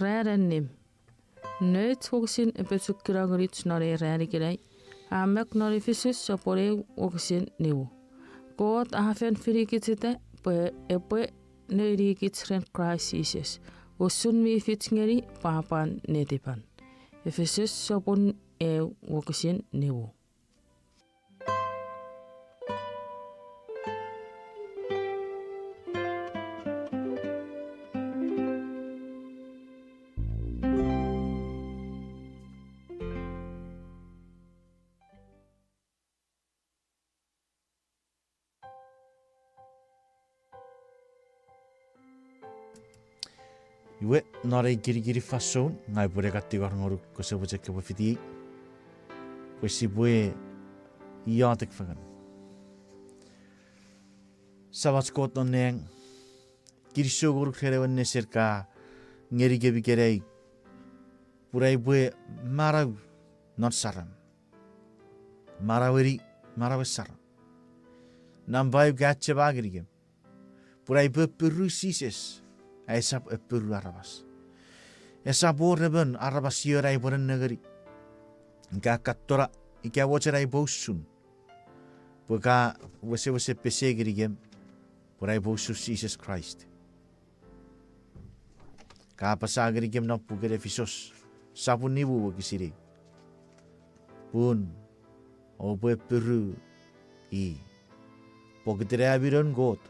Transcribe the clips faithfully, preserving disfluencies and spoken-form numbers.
Ran annim. Nouch wokisin epwe chok kuna ngunuch non ei ran ikenai, a mak non Efisus sopun eu wokisin nimu. Kot a fen finikicheta pwe epwe neinikich ren Kraist Jises, usun mi fich ngeni pwapwan netipan. Efisus sopun eu wokisin nimu. Iwe, non ei kinikinin fansoun, ngang upwe ne kan tingor ngonuk kose mochen kopwe fitiei, pwe sipwe iotek fengen. Samach Kot non nang, kinisou ngonuk ren ewe nesen ka ngenikemi ikenai, pun aipwe manau non saram. Manaueni, manauen saram. Nampa eu ka achema ngenikem, pun aipwe appiru Jises, aisap appiru aramas. Esap wor emon aramas ion aipwe nennengeni, ika kattona, ika mochen aipwe usun, pwe ka wesewesen pesei ngenikem, pun aipwe usun Jises Kraist. Ka apasa ngenikem non puken Efisos, sopun nimu wokisin ew, pun oupwe appiru i. Pokiten ami noun Kot,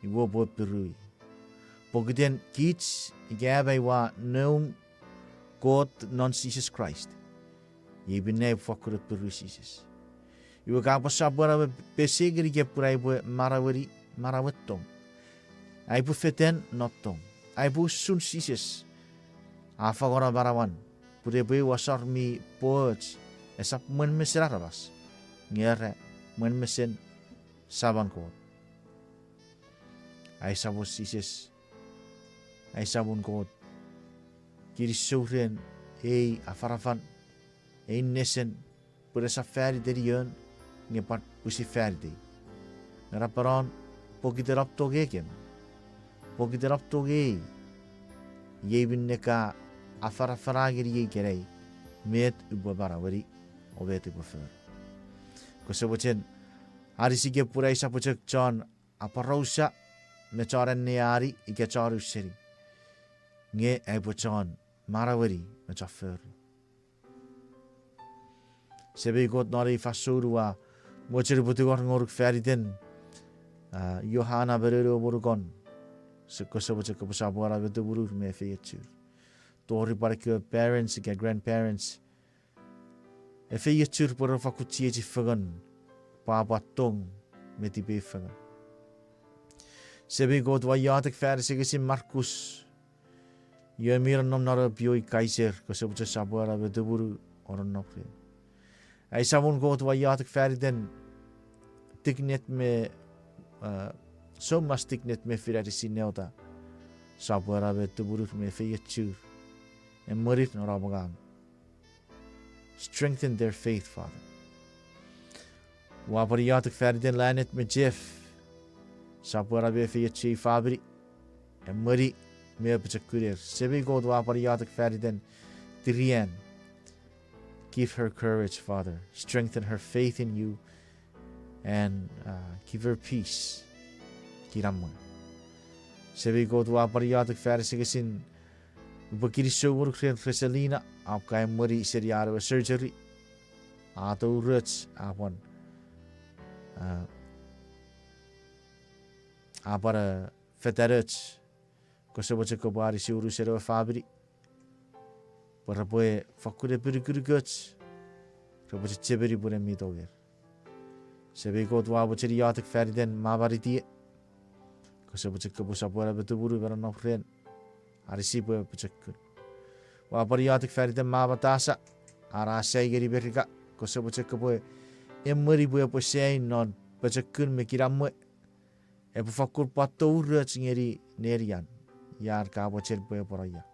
iwe oupwe appiru i. Pokiten kich ika ami ua noun Kot non Jises Kraist, iei minne aipwe fokkun appiru Jises. Iwe ka pwan sopweno me pesei ngenikem pun aipwe manaueni, manauen tong. Aipwe fetan non tong. Aipwe usun Jises. A fangeno manauan, pun epwe eu asor mi pwoch, esap mwen mesen aramas, nge era mwen mesen Saman Kot. Ai Samon Jises, ai Samon Kot, kinisou ren ei afanafan, ei nesen, pwe esap fan itei ion, nge pwan pwisin fan itei. Nge napanon, pokiten om tongekem, pokiten om tongei, iei minne ka afanafana ngeniei ikenai, met upwe manaueni, o met upwe fori. Kose mochen anisikem pun aisap chok chon aporausa me chon anneani ika chon useni, nge aipwe chon manaueni me chon fori. Semei Kot, non ei fansoun ua mochen upwe tingor ngonuk fan iten, a, Johanna me noun we monukon, se kose mochen kopwe sopweno me tumunur me efeiochur. Tori pwan ekkewe parents ika grandparents, efeiochur pwe re fokkun chiechi fengen, pwapwa tong me tipeu fengen. Semei Kot, ua iotek fan asengesin Markus, ion mi nonnom non ewe pioing Kaiser, kose mochen sopweno me tumunu o nonnom ren. Ai Samon Kot, ua iotek fan iten Tiknet me, a, soumas Tiknet me Finanisi Neota, sopweno me tumunur me efeiochur, emwenir non om angang. Strengthen their faith, Father. Ua pwan iotek fan iten Lanet me Jeff, sopweno me efeiochu ei famini, emweni me apochokuner. Semei Kot, ua pwan iotek fan iten Tirian. Give her courage, Father. Strengthen her faith in you and, uh, give her peace. Kinamwe. Semei Kot, ua pwan iotek fan asengesin, upwe kinisou ngonuk ren Reselina, a ka emweni seni an ewe surgery. A touroch, a pwan, a, a pwan, a, fetanoch, kose mochen kopwe anisi unusen ewe famini, pwe repwe fokkun epinukunukoch, repwe chechemeni pwe en mi tonger. Semei Kot, ua mochen iotek fan iten Mama Ritie, kose mochen kopwe sopweno me tumunu me nonnom ren, anisi pwe pochokun. Ua pwan iotek fan iten Mama Tasa, an a sai ngeni Merika, kose mochen kopwe emweni pwe epwe sai non pochokun me kinamwe, epwe fokkun pwan touroch ngeni nenian, ian ka mochen pwe epwe no ia.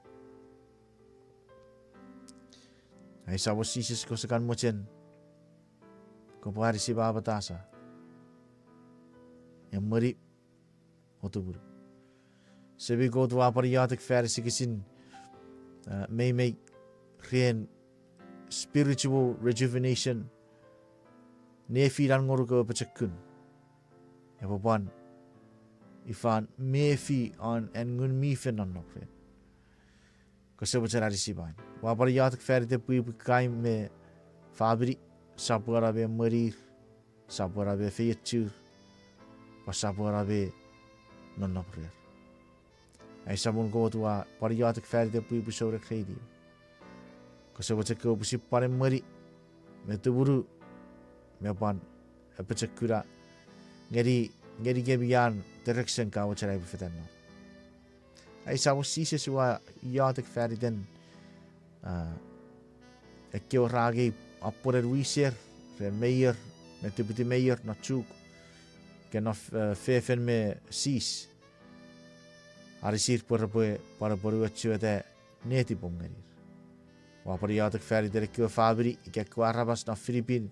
Ai Samon Jises, kose kan mochen kopwe anisi Mama Tasa, emweni o tumunu. Semei Kot, ua pwan iotek fan asengesin meimei ren spiritual rejuvenation, nefinen ngonuk ewe pochokun epwe pwan ifan mefi an an Ngun mi Fel nonnom ren. Kose mochen anisi main. Ua pwan iotek faniten pwipwi kai me famini, sopweno me emwenir, sopweno me efeiochur, pwan sopweno me nonnom rer. Ai Samon Kot, ua pwan iotek faniten pwipwi souneng reiniw. Kose mochen kopwe pwisin pwan emweni me tumunu me pwan apochokuna ngeni, ngenikemi an direction ka mochen ai upwe fetan non. Ai Samon Jises, ua iotek faniten ekkewe ra angei apwonen wiser ren meier me tipiti meier non Chuuk, ika non fefin me sis. Anisir pwe repwe pwan apwonueta netipom ngenir. Ua pwan iotek faniten ekkewe famini ika ekkewe aramas non Filipin,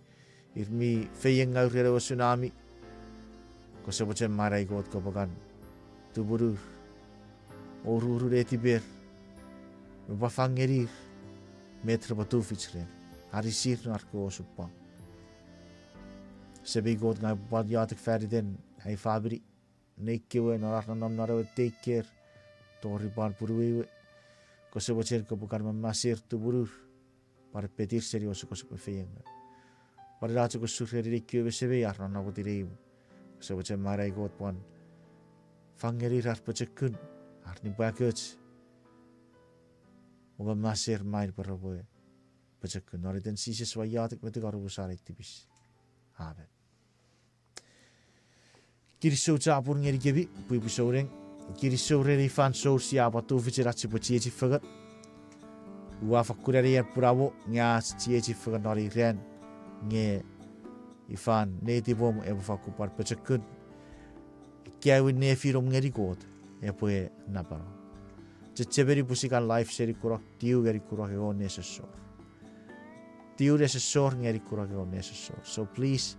ir mi feiengau ren ewe tsunami. Kose mochen main ai Kot kopwe kan tumunur, oururu netiper, me pwan fang ngenir met repwe tufich ren, anisir non ar kewe osupwang. Semei Kot, ngang upwe pwan iotek faniten ai famini, nei kewe non ar nonnom non ewe daycare tori pwan punuwei we. Kose mochen kopwe kan mamasa ir, tumunur, pwan epetir seni osukosuk me feiengau. Pwan ina chok usun ren nei kewe me semei ar nonnom won ineimw. Kose mochen main ai Kot pwan fang ngenir ar pochokun, ar nipwakoch, o mamasa ir main pwe repwe pochokun. Non iten Jises ua iotek me tingor omusano ei tipis. Amen. Kinisou chapur ngenikemi pwipwi souneng. Kinisou ren ei fansoun sia pwan tufichin ach sipwe chiechi fengen. Ua fakkun anean pun amo nge ach chiechi fengen non ei ran, nge ifan netipom epwe fakkun pwan pochokun. Ika aewin nefinom ngeni Kot epwe napano. Chechemeni pwe sia kan live seni kunok tiu ngeni kunok engon nesosor. Tiu nesosor ngeni kunok engon nesosor. So please,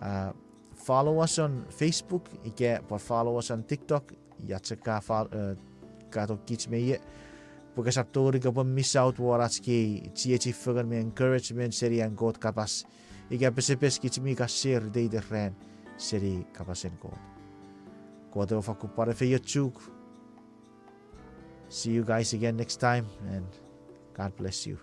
uh, follow us on Facebook, ika pwan follow us on TikTok, ia chok ka fol-, uh, katon kich me ie. Pwe kesap tongeni kopwe miss out won ach kei chiechi fengen me encouragement seni an Kot kapas. Ika pesepes kich mi kan share iteiten ran seni kapasen Kot. Kot epwe fakkun pwan efeiochuk. See you guys again next time and God bless you.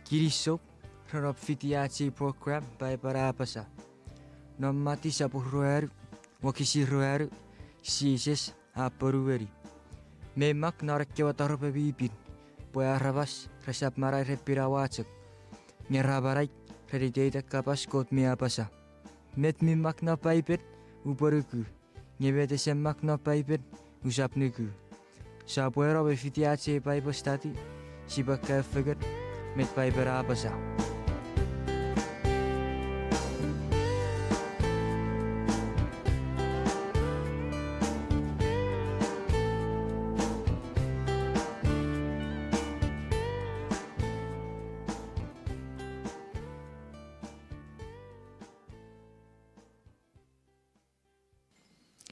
Kinisou ren om fiti ach ei program Paipen A Apasa. Non Mati sopun ruanu, wokisin ruanu, Jises a ponueni: Mei mak non ekkewe taropwe mi pin, pwe aramas resap manau ren pinawa chok, nge ra manau ren iteiten kapas Kot mi apasa. Met mi mak non Paipen, upwe nuku, nge met ese mak non Paipen, usap nuku. Sopwe no me fiti ach ei Bible study, sipwe kaeo fengen met Paipen a apasa.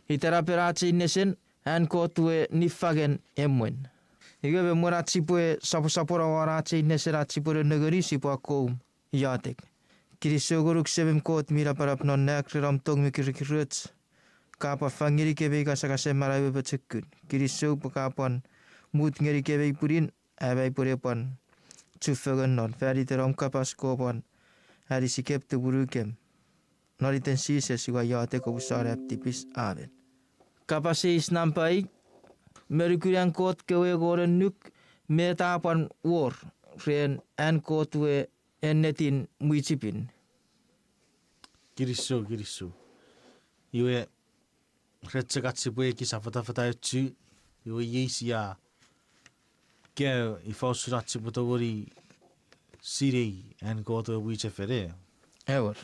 Itenapen ach ei nesen, an Kot we niffangen emwen. Iwe me mwen ach sipwe soposopono won ach ei nesen ach sipwe nennengeni, sipwe akkom iotek. Kinisou ngonuk Semem Kot mi napanap non nang ren om tong mi kirikiroch, ka pwan fang ngenikemi ei kasakasen manau me pochokun. Kinisou pwe ka pwan mut ngenikemi ei pwinin, am aipwe ne pwan chufengen non, fan iten om kapas ko pwan anisikem, tumunukem. Non iten Jises ua iotek, omusano am tipis, amen. Kapas eis nampa i, me nukun an Kot kewe engon annuk, met a pwan wor ren an Kot we ennetin mwichipin? Kinisou, kinisou. Iwe, ren chok ach sipwe ekis afatafata ochu, iwe iei sia kaeo ifa usun ach sipwe tongeni sinei an Kot ewe mwichefen, e? Ewer.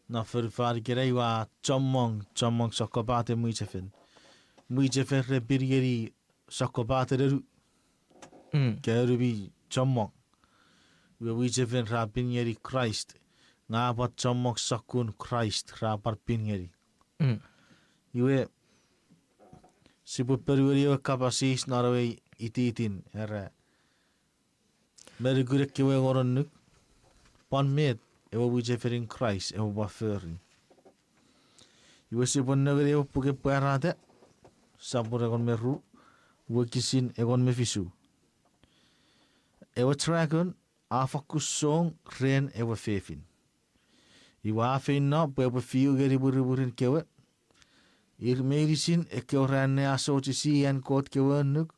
Non fonufan ikenai ua chommong, chommong sokkopaten mwichefen. Mwichefen re pin ngeni sokkopaten anu. Ka unumi chommong. Iwe mwichefen ra pin ngeni Kraist. Nge a pwan chommong sokkun Kraist ra pwan pin ngeni. Iwe sipwe ponueni ewe kapas eis non ewe ititin era, me nukun ekkewe engon annuk, pwan met ewe mwichefenin Kraist epwe pwan fori. Iwe sipwe nengeni ewe puken Pwarata, sopun engon me ru, wokisin engon me fisu. Ewe dragon a fakkun song ren ewe fefin. Iwe a feino pwe epwe fiu ngeni mwirimwirin kewe. Ir meinisin ekkewe ra anneasochisi an Kot kewe annuk,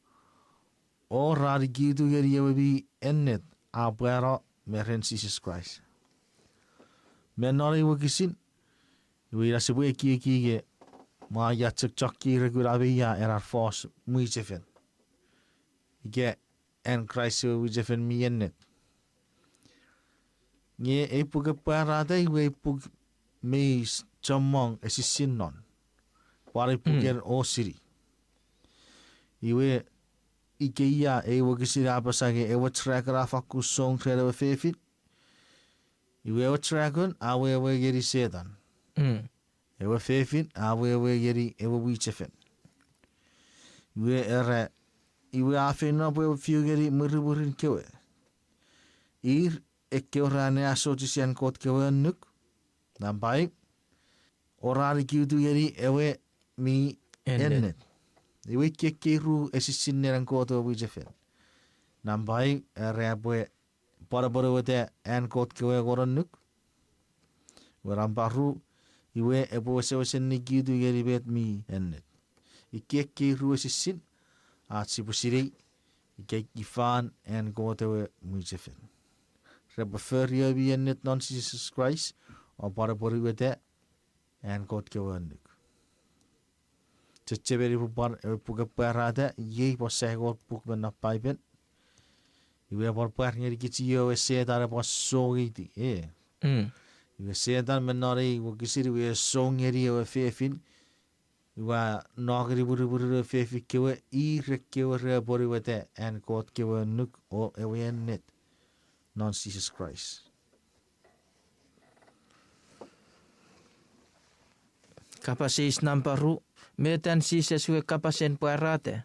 o ra nikitu ngeni ewe mi ennet a pwano me ren Jises Kraist. Me non ei wokisin, iwe ina sipwe ekieki nge, mwa ia chok chokki rekuna me ia ena fos mwichefen. Ika an Kraist ewe mwichefen mi ennet. Nge ei puken Pwarata iwe ei puk mi chommong esisin non. Pwan ei puken osini. Iwe ika ia ei wokisin a apasa nge ewe dragon a fakkun song ren ewe fefin. Iwe ewe dragon a wewe ngeni Setan. Ewe fefin a wewe ngeni ewe mwichefen. Iwe era, iwe a feino pwe epwe fiu ngeni mwirimwirin kewe. Ir ekkewe ra anneasochisi an Kot kewe annuk. Nampa ew, o ra nikitu ngeni ewe mi ennet. Iwe ekkei ru esisin nenan Kot ewe mwichefen. Nampa ew, era epwe pwan apwonueta an Kot kewe engon annuk. Iwe nampa ru, iwe epwe wesewesen nikitu ngeni met mi ennet. Ikkei ekkei ru esisin, ach sipwe sinei ika ifan an Kot ewe mwichefen. Repwe fori ewe mi ennet non Jises Kraist, o pwan apwonueta an Kot kewe annuk. Chechemeni pwe pwan ewe puken Pwarata iei pwan sa engon puk me non Paipen. Iwe pwan pwar ngenikich io ewe Setan epwe song iti, e. Iwe Setan me non ei wokisin iwe song ngeni ewe fefin. Iwe a no ngeni mwirimwirin ewe fefin kewe, ir ekkewe re apwonueta an Kot kewe annuk o ewe ennet non Jises Kraist. Kapas eis nampa ru, met an Jises we kapasen pwarata?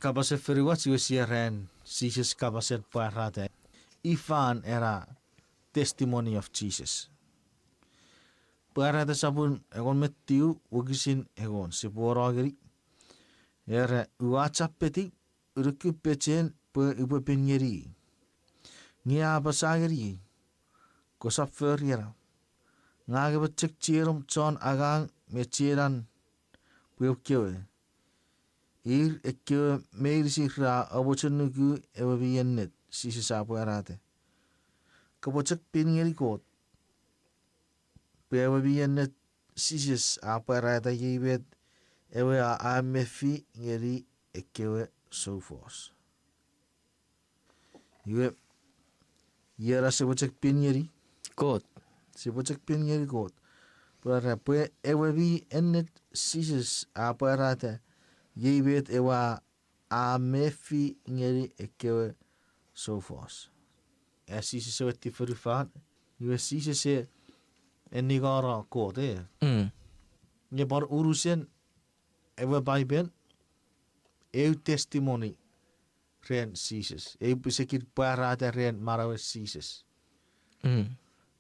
Kapasen fonuach iwe sia ran Jises kapasen pwarata. Ifan ena testimony of Jesus. Pwarata sopun engon me tiu wokisin engon sipwe no ngeni. Era ua chapetiw, unuku pechen pwe upwe pin ngeni. Nge a apasa ngeniei, kosap fori ena. Ngang emon chok chienom chon angang me chienan pweu kewe. Ir ekkewe meinisin ra amochu nuku ewe mi ennet Jises a pwarata. Kopwe chok pin ngeni Kot pwe ewe mi ennet Jises a pwarata iei met ewe a, a mefi ngeni ekkewe soufos. Iwe, iei ena sipwe chok pin ngeni Kot. Sipwe chok pin ngeni Kot. Pwe era pwe ewe mi ennet Jises a pwarata iei met ewe a, a mefi ngeni ekkewe soufos. A Jises ewe eti fonufan, iwe Jises e, e ningeno Kot, e. Nge pwan unusen ewe Paipen, eu testimony ren Jises. Eu pisekin pwarata ren manauen Jises.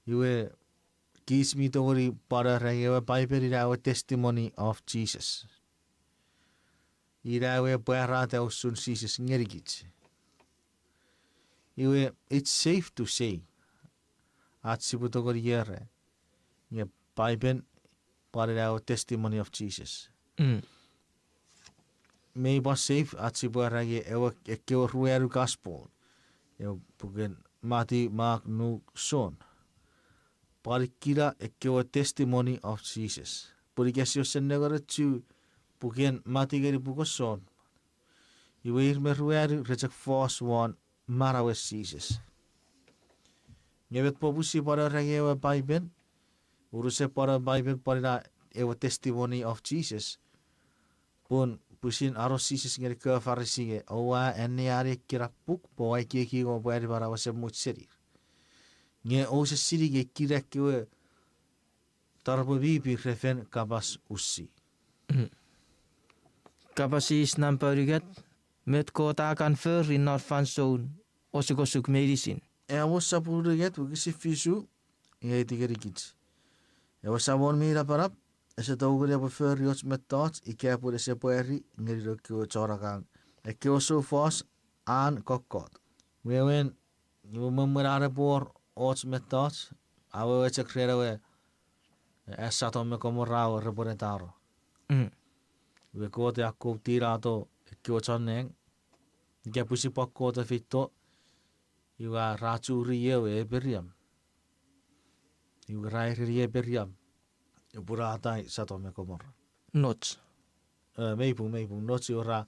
Iwe kich mi tongeni pwan era nge ewe Paipen ina ewe testimony of Jesus. Ina ewe pwarata usun Jises ngenikich. Iwe, it's safe to say, ach sipwe tongeni era nge Paipen pwan ina ewe testimony of Jesus. Mei pwan safe ach sipwe era nge ewe ekkewe ruanu gospel, ewe puken Mati, Mak, Nuk, Son, pwan ikkena ekkewe testimony of Jesus. Pun ika sia sen nengeni chu puken Mati ngeni puken Son, iwe ir me ruanu re chok fos won manauen Jises. Nge met popun sipwe pwan era nge ewe Paipen, unusen pwan ewe Paipen pwan ina ewe testimony of Jesus, pun pwisin anon Jises ngeni kewe Farisi nge, oua anneani ekkena puk pwe oua ekieki nge oupwe ani manau esemuch senir. Nge ouse sinei nge ekkena ekkewe taropwe mi pin re fen kapas usi. Kapas eis nampa unungat, met Kot a kan fori non fansoun osukosuk meinisin? Amos sopun unungat wokisin fisu, iei a aiti ngenikich: Ewe Samon mi Napanap ese tongeni epwe fori och mettoch ika pwe ese pwari ngeni noun kewe chon angang ekkewe soufos an kokkot. Wewen, iwe mwen mwen an epwe wor och mettoch, a wewe chok ren ewe, e, Sotom me Komora we repwe ne tano. Iwe Kot a akkom tinato ekkewe chon nang, ika pwisin pwan Kot a feito, iwe ra churi ewe Apraham. Iwe ra ereni Apraham epwe ne atai Sotom me Komora. Noch. E, mei pung, mei pung, noch. Iwe ra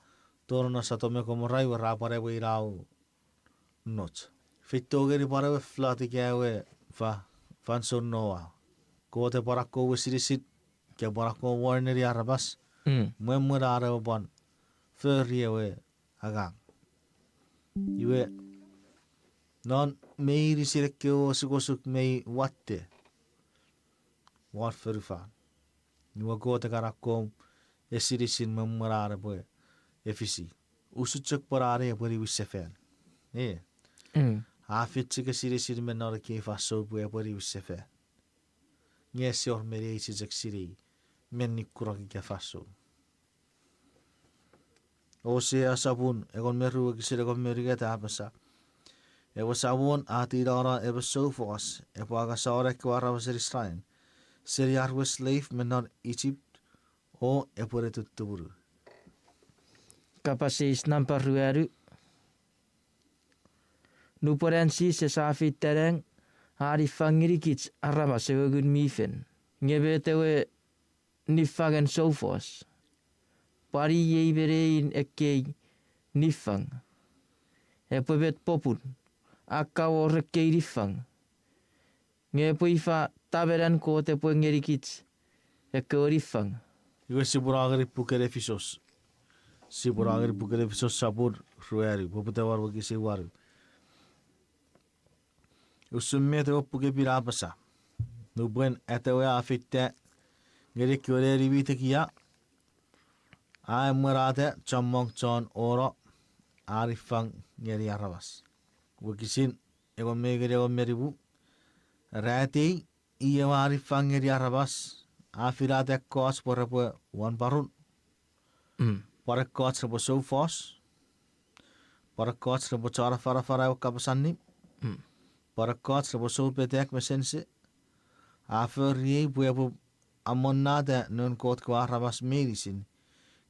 tonong non Sotom me Komora, iwe ra pwan ewe inau noch. Feito ngeni pwan ewe flood ika ewe fa-, fansoun Noa. Kot e pwan akkom wesinisin, ika pwan akkom warn ngeni aramas, mwen mwen an epwe pwan fori ewe angang. Iwe, non meinisin ekkewe osukosuk mi watte won fonufan, iwe Kot e kan akkom esinisin mwen mwen an epwe efisi. Usun chok pwe an epwe niwinsefan. E, a fich chok esinisin me non ekkei fansoun pwe epwe niwinsefan. Nge ese wor meni ese chok sinei meni kunok ika fansoun. Osea sopun engon me ru wokisin engon me unungat a apasa: Ewe Samon a tinano emon soufos epwe angasano ekkewe aramasen Israel seni ar we slave me non Egypt, o epwe ne tuttumunu. Kapas eis nampa ruanu. Nupwen an Jises a feita nang, a niffang ngenikich aramas ewe Ngun mi Fel. Nge met ewe niffangen soufos? Pwan iei me nein ekkei niffang. Epwe met popun, a kawor ekkei niffang? Nge epwe ifa tamanan Kot epwe ngenikich ekkewe niffang? Iwe sipwe no ngeni puken Efisos. Sipwe no ngeni puken Efisos sopun ruanu, poputa won wokisin wanu. Usun met ewe Puk mi Pin a apasa: Nupwen atewe a feita ngeni ekkewe neni mi tekia, a emwenata chommong chon ono, a niffang ngeni aramas. Wokisin engon me ngeni engon me nimu: Ra atei, i ewe a niffang ngeni aramas, a finata ekkoch pwe repwe wanparun, pwan ekkoch repwe soufos, pwan ekkoch repwe chon afanafana ewe kapas allim, pwan ekkoch repwe soupetek me sense. A fori ei pwe epwe amonnata noun Kot kewe aramas meinisin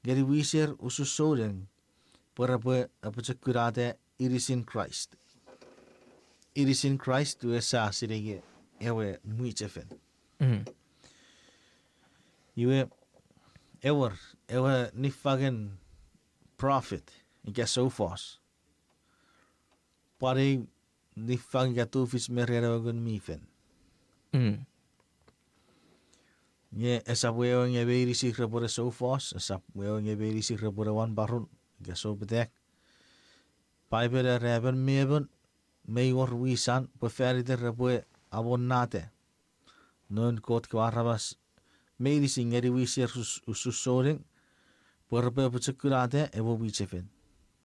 ngeni wiser usun souneng, pwe repwe apochokunata inisin Kraist. Inisin Kraist iwe sia sinei nge ewe mwichefen. Iwe, ewer, ewe niffangen prophet ika soufos, pwan ei niffang ika tufich me ren ewe Ngun mi Fel. Nge esap wewe nge meinisin repwe ne soufos, esap wewe nge meinisin repwe ne wanparun ika soupetek. Paipen era emon me emon mei wor wisan pwe fan iten repwe amonnata noun Kot kewe aramas meinisin ngeni wiser usun souneng, pwe repwe apochokunata ewe mwichefen.